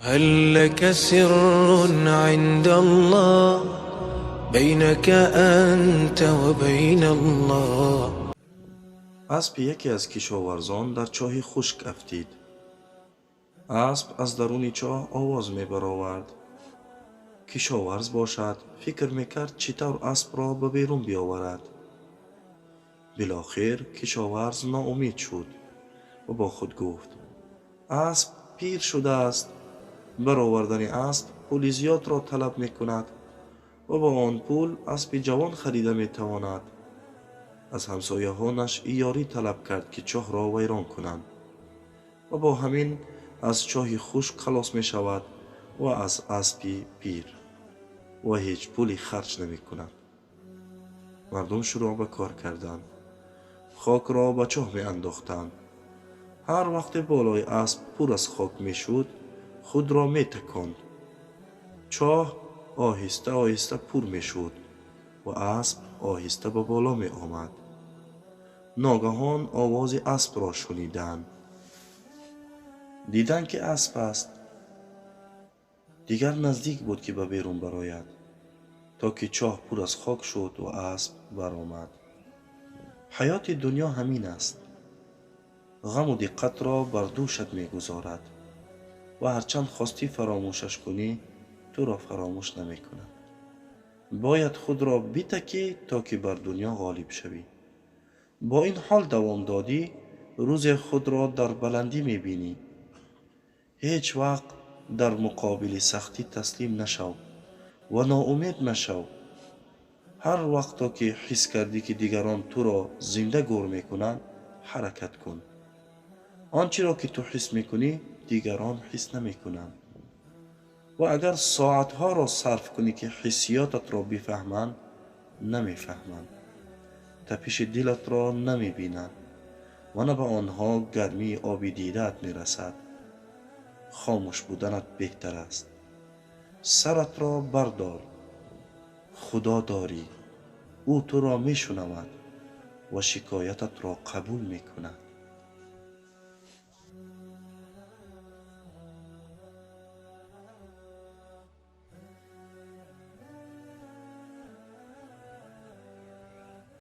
هل لك سر عند الله بينك أنت وبين الله؟ Аспи яке аз кишоварзон дар чоҳи хушк афтид. Асп аз даруни чоҳ овоз мебаровард. Кишоварз бошад, фикр мекард, чӣ тавр аспро ба берун биёварад. Билохир кишоварз ноумед шуд ва бо худ гуфт: «Асп пир шудааст. Баровардани асп пули зиёдро талаб мекунад ва бо он пул аспи ҷавон харида метавонад». Аз ҳамсояҳонаш ёрӣ талаб кард, ки чоҳро вайрон кунанд ва бо ҳамин аз чоҳи хушк халос мешавад ва аз аспи пир ва ҳеҷ пуле харҷ намекунад. Мардум шурӯъ ба кор карданд, хокро ба чоҳ меандохтанд. Ҳар вақте болои асп пур аз хок мешуд, худро метаконд. Чоҳ оҳиста оҳиста пур мешуд ва асп оҳиста ба боло меомад. Ногаҳон овози аспро шуниданд. Диданд, ки асп аст. Дигар наздик буд, ки ба берун барояд, то ки чоҳ пур аз хок шуд ва асп баромад. Ҳаёти дунё ҳамин аст. Ғаму диққатро бар дӯшат мегузорад ва ҳарчанд хостӣ фаромӯшаш кунӣ, туро фаромӯш намекунад. Бояд худро битакӣ, то ки бар дунё ғолиб шавӣ. Бо ин ҳол давом додӣ, рӯзе худро дар баландӣ мебинӣ. Ҳеҷ вақт дар муқобили сахтӣ таслим нашав ва ноумед машав. Ҳар вақто ки ҳис кардӣ, ки дигарон туро зинда гӯр мекунанд, ҳаракат кун. Он чиро ки ту ҳис мекунӣ, дигарон ҳис намекунанд ва агар соатҳоро сарф кунӣ, ки ҳиссиётатро бифаҳманд, намефаҳманд. Тапиши дилатро намебинанд ва на ба онҳо гармии оби дидаат мерасад. Хомӯш буданат беҳтар аст. Саратро бардор, Худо дорӣ, ӯ туро мешунавад ва шикоятатро қабул мекунад.